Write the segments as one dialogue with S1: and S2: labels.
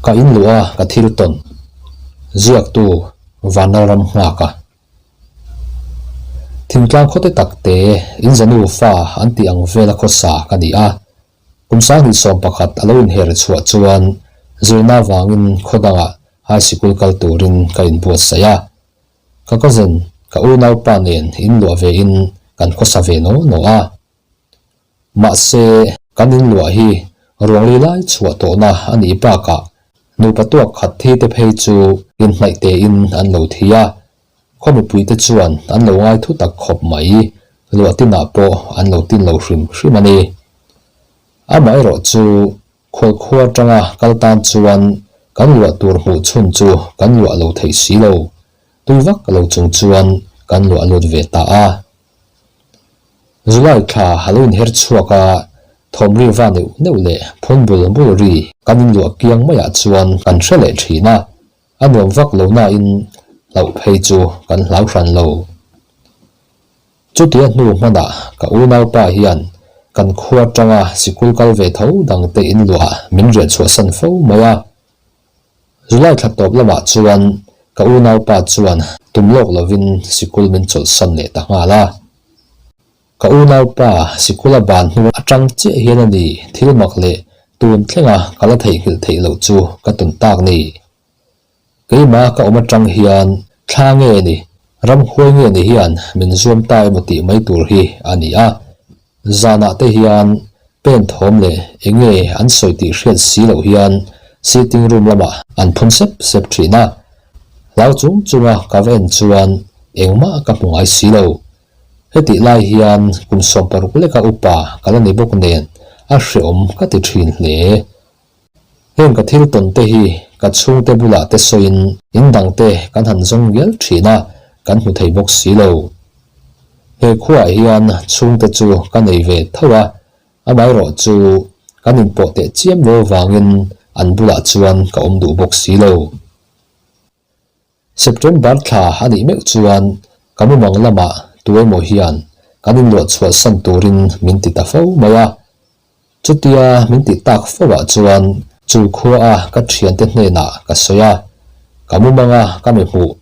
S1: Ka in luh a ka thil tawn. Ziaktu Vanlalram nghak a. Thingtlang khawte tak te in zanu fa an tih ang vela khawsa ka ni a. Kum 2011 a lo inher chhuah chuan zirna vangin khaw dangah high sikul kal turin ka inbuatsaih a. Ka cousin, ka unaupa nen inluah ve in kan khawsa ve naw naw a. Mahse, kan inluah hi ruangli lai chhuah tawhna a nih bakah nupa tuak khat thi te phei chu inhnaih tein an lo thi a. Khaw mipuite chuan an lo ngai thu tak khawp mai, luah tinah pawh an lo tin lo hrim hrim a ni. Amaherawh chu khualkhua atanga kal tan chuan kan luah tur hmuh chhun chu kan luah lo theih si lo, tui vak lo chung chuan kan luah lut ve ta a. July thla a lo inher chhuak a, thawm ri va neuh neuh leh phun bul bul ri kan inluah kiang maiah chuan kan hre leh thin a, a nuam vak lo nain hlauh phei chu kan hlau hran lo. Chutia hnu hmanah ka unaupa hian kan khua atanga sikul kal ve tho dangte inluah min riah chhuahsan fo mai a. July thla tawp lamah chuan ka unaupa chuan tum lawk lovin sikul min chawlhsan leh ta nghal a. Ka unaupa sikul a ban hnu atang chiah hian a ni thil mak leh tun thlenga ka la theihnghilh theih loh chu ka tun tak ni. Keimah ka awm atang hian thla nge ni, ramhuai nge ni hian min zuam ta emaw tih mai tur hi a ni a. Zanah te hian pen thawm leh eng nge an sawi tih hriat si loh hian sitting room lamah an phun sep sep thin a. Hlau chung chunga ka va en chuan engmah ka hmu ngai si lo. Hetih lai hian kum 16 leka upa ka la ni bawk nen a hreawm ka ti thin hle. Heng ka thil tawn te hi ka chhungte bulah te sawiin in dang te kan han zawng ngial thin a, kan hmu thei bawk si lo. He khuaah hian chhungte chu ka nei ve tho a, amaherawh chu kan inpawh teh chiam lo avangin an bulah chuan ka awm duh bawk si lo. September thla a nih meuh chuan ka mumang lamah tu emaw hian kan inluah chhuahsan turin min ti ta fo mai a. Chutia min tih tak fo ah chuan chu khua a ka thiante hnenah ka sawi a, ka mumanga ka mi hmuh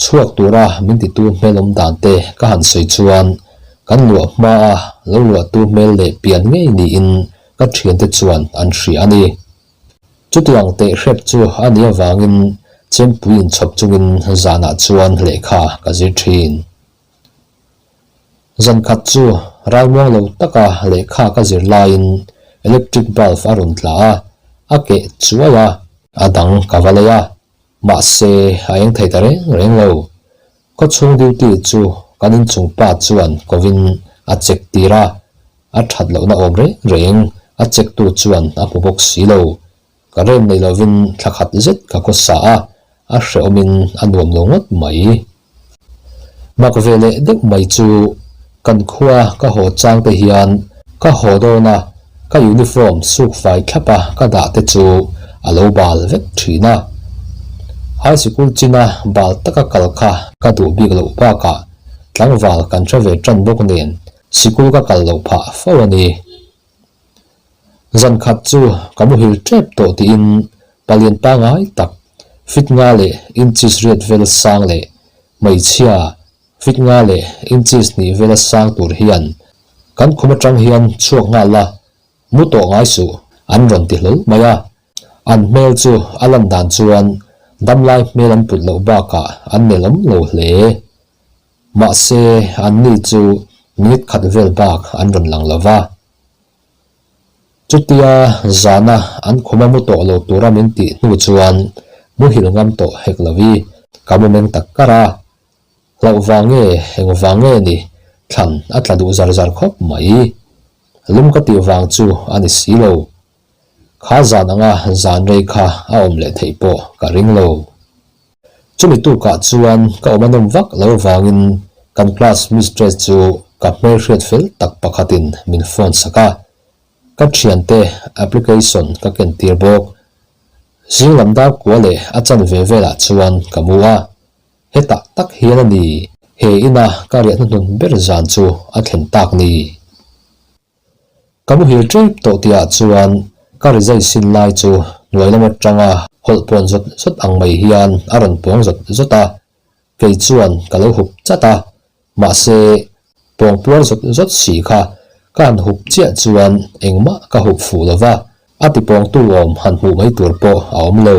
S1: chhuak tura min titu hmel awm dan te ka han sawi chuan kan luah hma a lo luahtu hmel leh pian ngei niin ka thiante chuan an hria a ni. Chutiang teh hrep chu a nih avangin chempui inchhawp chungin zanah chuan lehkha ka zir thin. Zan khat chu ralmuang lo taka lehkha ka zir laiin electric bulb a rawn tla a, a keh chuai a, a dang ka va lei a, mahse a eng thei ta reng reng lo. Khawchhung duty chu kan inchung pa chuan kovin a check tir a, a that lohna awm reng reng a check tu chuan a hmu bawk si lo. Ka rem nei lovin thla khat zet ka khawsa a, a hrehawmin a nuam lo ngawt mai. Mak ve leh deuh mai chu kan khua ka haw chang te hian ka haw dawn a, ka uniform suk fai thlap a ka dah te chu a lo bal vek thin a. High sikul china bal taka kal kha ka duh bik loh bakah tlangval kan hre ve tan bawk nen sikul ka kal loh phah fo a ni. Zan khat chu ka muhil tep tawh tiin palian pangai tak fit nga leh inches riat vel sang leh hmeichhia fit nga leh inches hnih vela sang tur hian kan khum atang hian chhuak nghal la, mu tawh ngai suh an rawn ti hlawl mai a. An hmel chu a lan dan chuan damlai hmel an put loh bakah an nelawm lo hle. Mahse anni chu minute khat vel bak an rawn lang lo va. Chutia zana an khuma mu tawh lo tura min tih hnu chuan muhil ngam tawh hek lo i ka mu meng tak kar a. Hlauh vang nge eng vang nge ni thlan a tla duh zar zar khawp mai. Lum ka tih vang chu a ni si lo. Kha zan anga zan rei kha a awm leh theih pawh ka ring lo. Chumi tukah chuan ka awm a nawm vak lo vangin kan class mistress chu ka hmelhriat fel tak pakhatin min phone sak a. Ka thiante application ka ken tir bawk. Zing lam dar kua leh a chanve velah chuan ka mu a. Hetah tak hian a ni, he ina ka riah hnuhnun ber zan chu a thlen tak ni. Ka muhil tep tawh tihah chuan ka rizai sin lai chu Hnuai lam atanga hawlh pawn zawt zawt ang mai hian a rawn pawng zawt zawt a, kei chuan ka lo hup chat a, mahse pawng puar zawt zawt si kha ka han hup chiah chuan engmah ka hup fuh lo va, a ti pawngtu awm han hmuh mai tur pawh a awm lo.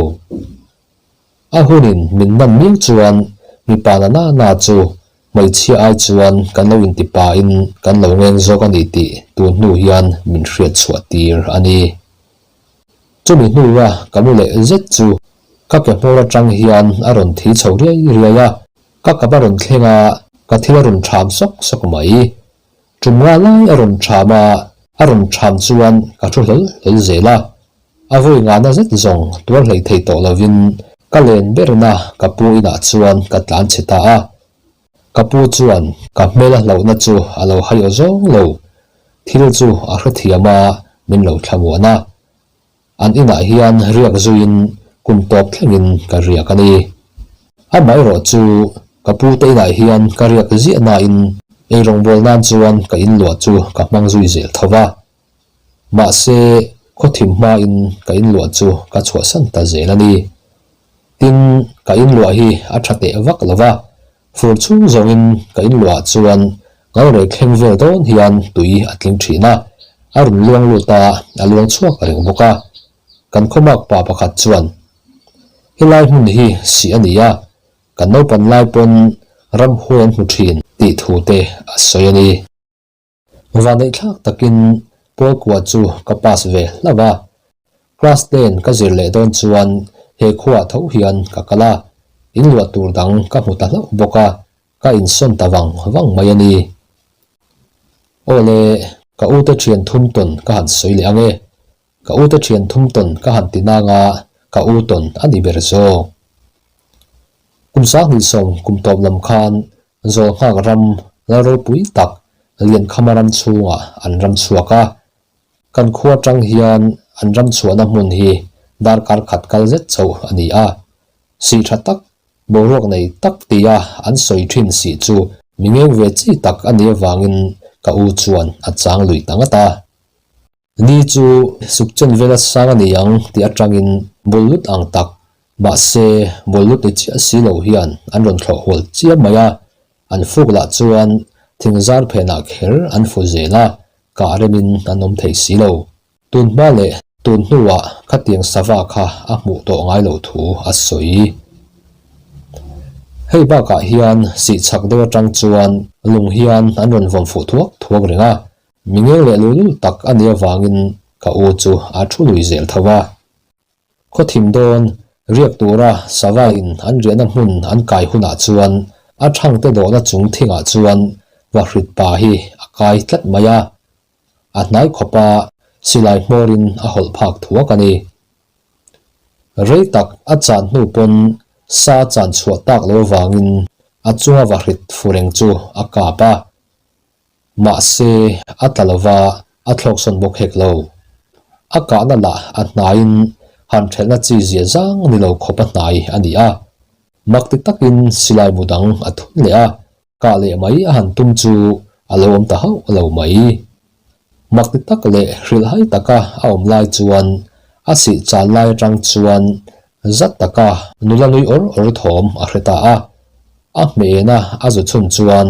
S1: A hunin min man miau chuan mipa na na na chu hmeichhia ai chuan kan lo inti pahin kan lo ngeng zawk a ni tih tun hnu hian min hriat chhuah tir a ni. Chumi hnua ka mu leh zet chu ka ke hmawr atang hian a rawn thi chho riai riai a, ka kap a rawn thleng a, ka thil a rawn ṭham sawk sawk mai. Ṭum nga lai a rawn ṭham a, a rawn ṭham chuan ka thu hlawl hlawl zel a. A vawi ngahna zet zawng tuar hlei thei tawh lovin ka len berna ka pu inah chuan ka tlan chhe ta a. Ka pu chuan ka hmel a hlauhna chu a lo hai aw zawng lo. Thil chu a hrethiam a, min lo thlamuan a. An inah hian riak zuiin kum tawp thlengin ka riak a ni. Amaherawh chu ka pu te inah hian ka riak ziah nain eirawngbawl nan chuan ka inluah chu ka hmang zui zel tho va. Mahse, khawthim hmain ka inluah chu ka chhuahsan ta zel a ni. Tin, ka inluah hi a tha teh vak lo va, fur chhung zawngin ka inluahah chuan ngalrei thleng vel dawn hian tui a tling thin a, a rawn luang lut a, a luang chhuak reng bawk a. Kan khawmak pa pakhat chuan, Helai hmun hi sih a ni a, kan naupan lai pawn ramhuai an hmu thin tih thu te a sawi a ni. Vaneihthlak takin Pawlkua chu ka pass ve hlauh a, class ten ka zir leh dawn chuan he khuaah tho hian ka kal a, inluah tur dang ka hmu ta hlauh bawk a, ka insawn ta vang vang mai a ni. Awle, ka ute thian thum tawn ka han sawi leh ang e. Ka ute thian thum tawn ka han ti nang a, ka u tawn a ni ber zawk. Kum 20 kum tawp lam khan Zawlnghak ram lal ropui tak Liankhama ram chhungah an ram chhuak a. Kan khua atang hian an ram chhuahna hmun hi darkar khat kal zet chauh a ni a. Sih tha tak, boruak nei tak tia an sawi thin sih chu mi ngeng ve chi tak a nih avangin ka u chuan a chang lui ta ngat a. Ni chu suk chen vela sang a ni ang tih atangin bul lut ang tak, mahse bul lut ni chiah si lo hian an rawn thlawh hual chiam mai a, an fuk lah chuan thing zar phenah kher an fu zel a, kah remin an awm thei si lo. Tun hma leh tun hnuah khatiang sava kha a hmuh tawh ngai loh thu a sawi. Hei bakah hian sih chhak deuh atang chuan lung hian an rawn vawm fuh thuak thuak reng a, Mi ngeng leh lulul tak a nih avangin ka u chu a thu lui zel tho a. Khawthim dawn, riak tura Savaiin an riahna hmun an kai hunah chuan a thangte dawhna chung thingah chuan vahrit pa hi a kai tlat mai a. A hnai khawpa silai hmawrin a hawlh phak thuak a ni. Rei tak a chan hnu pawn sa chan chhuah tak lo avangin a chunga vahrit fu reng chu a kap a. Mahse, a tla lo va, a thlawk sawn bawk hek lo. A kahna lah a hnaiin han ṭhelhna chi zia zang ni lo khawp a hnai a ni a. Mak ti takin silai mu dang a thun leh a, kah leh mai a han tum chu a lo awm ta hauh lo mai. Mak ti tak leh hrilhhai taka a awm lai chuan a sih chal lai aṭang chuan zat taka nula nui awr awr thawm a hre ta a. A hmehna a zu chhun chuan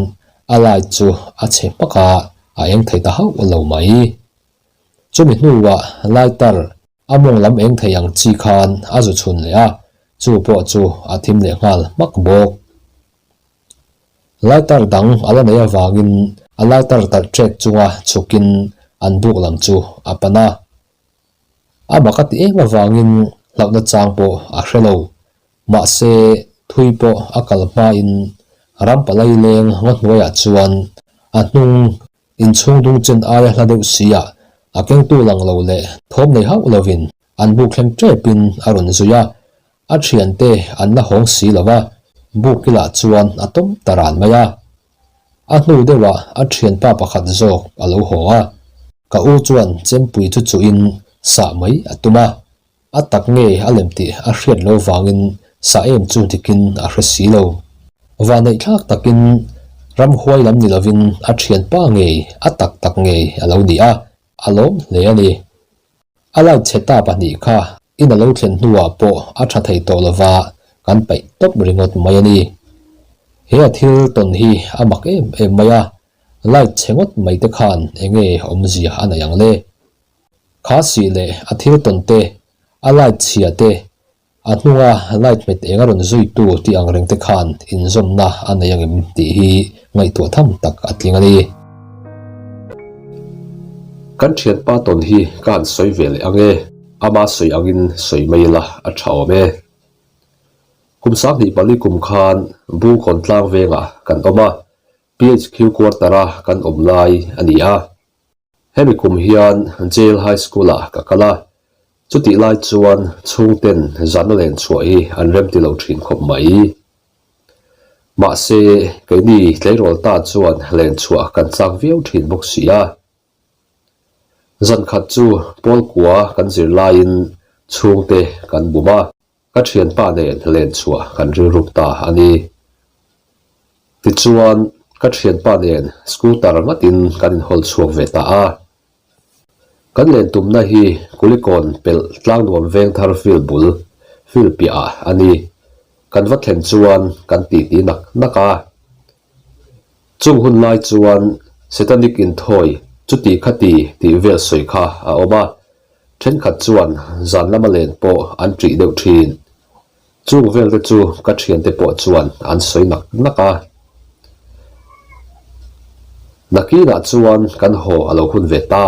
S1: a light chu a chhe hmak a, a eng thei ta hauh lo mai. Chumi hnuah lighter a mawng lam eng thei ang chi khan a zu chhun leh a, chu pawh chu a thim leh nghal hmak bawk. Lighter dang a la nei avangin a lighter tarh ṭek chunga chhukin an buk lam chu a pan a. A mak a ti em avangin hlauhna chang pawh a hre lo. Mahse, thui pawh a kal hmain ram palai leng ngaw hnuaiah chuan a hnung inchhung dung chen aia hla deuh siah a kengtu lang lo leh thawm nei hauh lovin an buk thleng tepin a rawn zui a, a thiante an la hawng si lo va, buk kilah chuan a tawm ta ran mai a. A hnu deuhah a thianpa pakhat zawk a lo haw a, ka u chuan chempui chu chuhin sah mai a tum a. A tak nge a lem tih a hriat lo vangin sa em chu dikin a hre si lo. Vaneihthlak takin ramhuai lam ni lovin a thianpa ngei a tak tak ngei a lo ni a, a lawm hle a ni. A light chhe ta pahnih kha. In a lo thlen hnuah pawh a tha thei tawh lova kan paih tawp ringawt mai a ni. He a thil tawn hi a mak em em mai a, light chhe ngawt mai te khan enge awmzia a nei ang le? Kha sih leh a thil tawn te, a light chhia te, A hnunga light hmet eng a rawn zuitu tih ang reng te khan inzawmna a nei angem tih hi ngaihtuah tham tak a tling a ni. Kan thianpa tawn hi ka han sawi ve leh ang e, ama sawi angin sawi mai ila a tha awm e. Kum 2004 kum khan Bungkawn tlang vengah kan awm a, PHQ quarter-a kan awm lai a ni a. Hemi kum hian Jail High School-ah ka kal a, chutih lai chuan chhungten zana len chhuah hi an remti lo thin khawp mai. Mahse, keini tleirawl ta chuan len chhuah kan chak viau thin bawk si a. Zan khat chu Pawl kua kan zir laiin chhungte kan bum a. Ka thianpa nen len chhuah kan rilruk ta a ni. Tichuan, ka thianpa nen scooter ngatin kan inhawl chhuak ve ta a. Kan len tumna hi Kulikawn pelh Tlangnuam Vengthar field bul, field piah ah a ni. Kan va thlen chuan kan titi nak nak a. Chung hun lai chuan Satanic inthawi chuti khati tih vel sawi kha a awm a. Thenkhat chuan zan lama len pawh an ṭih deuh ṭhin. Chung velte chu ka ṭhiante pawh chuan an sawi nak nak a. Nakinah chuan kan haw a lo hun ve ta,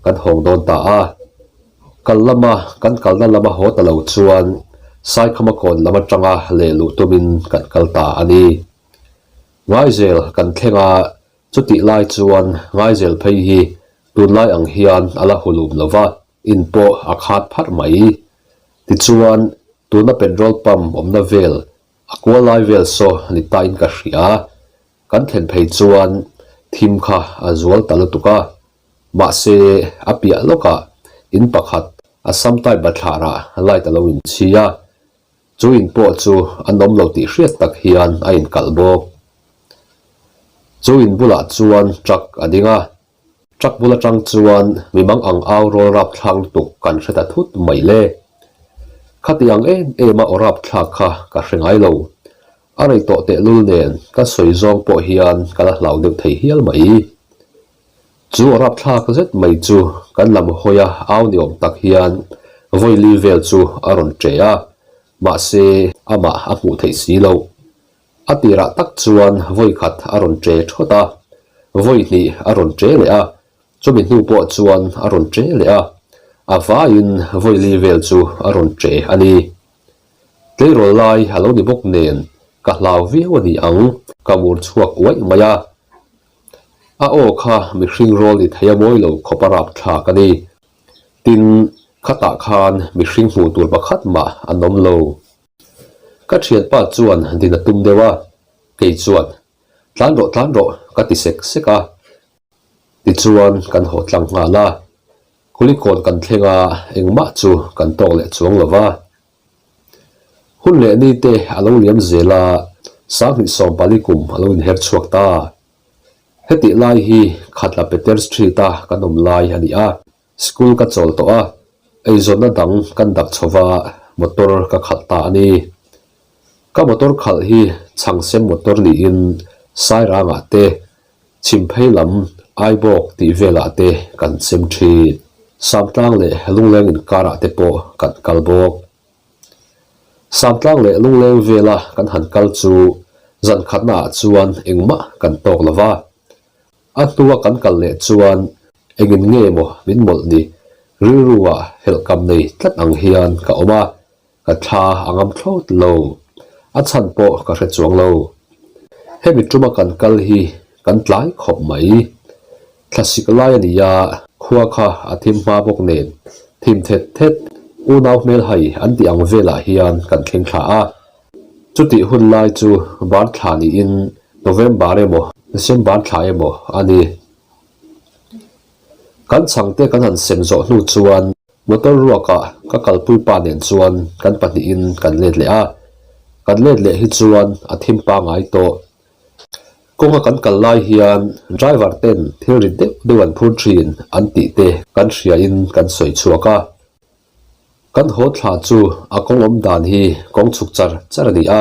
S1: kan hawng dawn ta a. Kal lama kan kalna lama haw ta lo chuan Saikhama kawn lam aṭanga leh luh tumin kan kal ta a ni. Ngaizel kan thleng a, Chutih lai chuan Ngaizel phei hi tunlai ang hian a la hulum lo va, in pawh a khat pharh mai. Tichuan, tuna petrol pump awmna vel, a kual lai vel saw ni tain ka hria. Kan thlen phei chuan thim kha a zual ta lutuk a. Mahse, a piah lawkah in pakhat Assam type bathlarah light a lo inchhi a. Chu in pawh chu an awm lo tih hriat tak hian a inkalh bawk. Chu in bulah chuan truck a ding a, truck bul atang chuan mi mang ang au rawl rapthlak lutuk kan hre ta thut mai le. Khati ang em em a aw rapthlak kha ka hre ngai lo. A rei tawh tehlul nen ka sawi zawng pawh hian ka la hlau deuh thei hial mai. Chu aw rapthlak zet mai chu kan lam hawi a au ni awm tak hian vawili vel chu a rawn ṭe a, mahse amah a hmuh theih si loh. A tirah tak chuan vawi khat a rawn ṭe ṭhawt a, vawi hnih a rawn ṭe leh a, chumi hnu pawh chuan a rawn ṭe leh a, a vaiin vawili vel chu a rawn ṭe a ni. Tleirawl lai a lo ni bawk nen ka hlau viau a ni ang, ka mur chhuak uaih mai a. A aw kha mihring rawl ni thei a mawi lo khawp a rapthlak a ni. Tin, khatah khan mihring hmuh tur pakhat mah an awm lo. Ka thianpa chuan din a tum deuh a, kei chuan, Tlan rawh, tlan rawh, ka ti sek sek a. Tichuan kan haw tlang nghal a, Kulikawn kan thleng a, engmah chu kan tawk leh chuang lo va. Hun leh ni te a lo liam zel a, 2040 kum a lo inher chhuak ta. Hetih lai hi Khatla Peter Street-a kan awm lai a ni a, school ka chawl tawh a, eizawnna dang kan dak chho va, motor ka khalh ta a ni. Ka motor khalh hi chhangsem motor niin Sairangah te Chhimphei lam Aibawk tih velah te kan chem thin. Samtlang leh Lungleng inkarah te pawh kan kal bawk. Samtlang leh Lungleng vela kan han kal chu zan khatnaah chuan engmah kan tawk lo va. A hnua kan kal leh chuan engin nge maw min mawlh ni rilru-ah helhkam nei tlat ang hian ka awm a. Ka thla a ngam thlawt lo. A chhan pawh ka hre chuang lo. Hemi tuma kan kal hi kan tlai khawp mai. Thlasik lai a ni a, khua kha a thim hma bawk nen thim thet thet unau hmel hai an tih ang velah hian kan thleng thla a. Chutih hun lai chu bar thla niin November emaw December thla emaw a ni. Kan chhangte kan han sem zawh hnu chuan Motor ruakah ka kalpui pa nen chuan kan pahnihin kan let leh a, kan let leh hi chuan a thim pangai tawh. Kawnga kan kal lai hian driver ten thil rit deuh deuh an phur thin an tih te kan hriain kan sawi chhuak a. Kan haw thla chu a kawng awm dan hi kawng chhuk char char a ni a,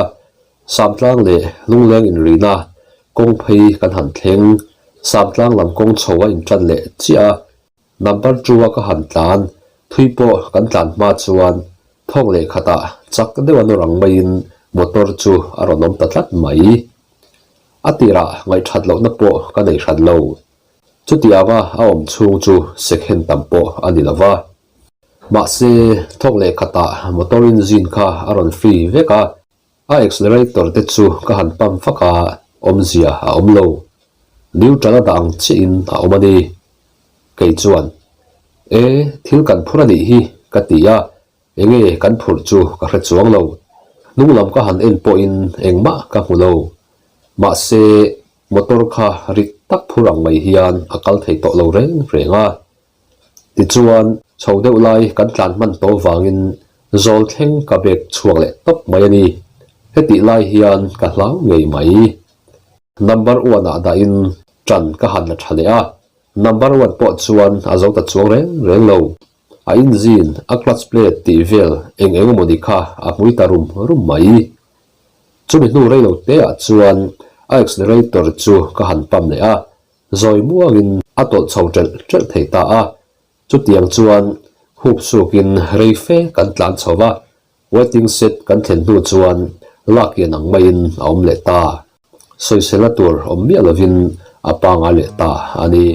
S1: Samtlang leh Lungleng inrina kawng phei kan han thleng, Samtlang lam kawng chho a intan leh chiah a, Number two-a ka han tlan, thui pawh kan tlan hma chuan thawk leh khatah chak deuh a nawr ang maiin motor chu a rawn awm ta tlat mai. A tirah ngaihthat lohna pawh ka nei hran lo. Chutianga a awm chhung chu second tam pawh a ni lo va. Mahse, thawk leh khatah motor engine kha a rawn free vek a, a accelerator te chu ka han pump vak a, awmzia a awm lo. Neutral a dah ang chiahin a awm a ni. Kei chuan, E, thil kan phur a nih hi, ka ti a, enge kan phurh chu ka hre chuang lo. Hnung lam ka han en pawhin engmah ka hmu lo. Mahse, motor kha rit tak phur ang mai hian a kal thei tawh lo reng reng a. Tichuan, chho deuh lai kan tlan hman tawh vangin zawl thleng ka bek chhuak leh tawp mai a ni. Hetih lai hian ka hlau ngei mai. Number one ah dahin ṭan ka han la ṭha leh a, number one pawh chuan a zo ta chuang reng reng lo. A engine, a clutch plate tih vel eng eng emawni kha a hmui ta rum rum mai. Chumi hnu rei lo te ah chuan a accelerator chu ka han pump leh a, Zawi muangin a tawlh chho ṭelh ṭelh thei ta a, chutiang chuan hup sukin rei fe kan tlan chho va, waiting shed kan thlen hnu chuan lakian ang maiin a awm leh ta. Sawiselna tur awm miah lovin a pangai leh ta a ni.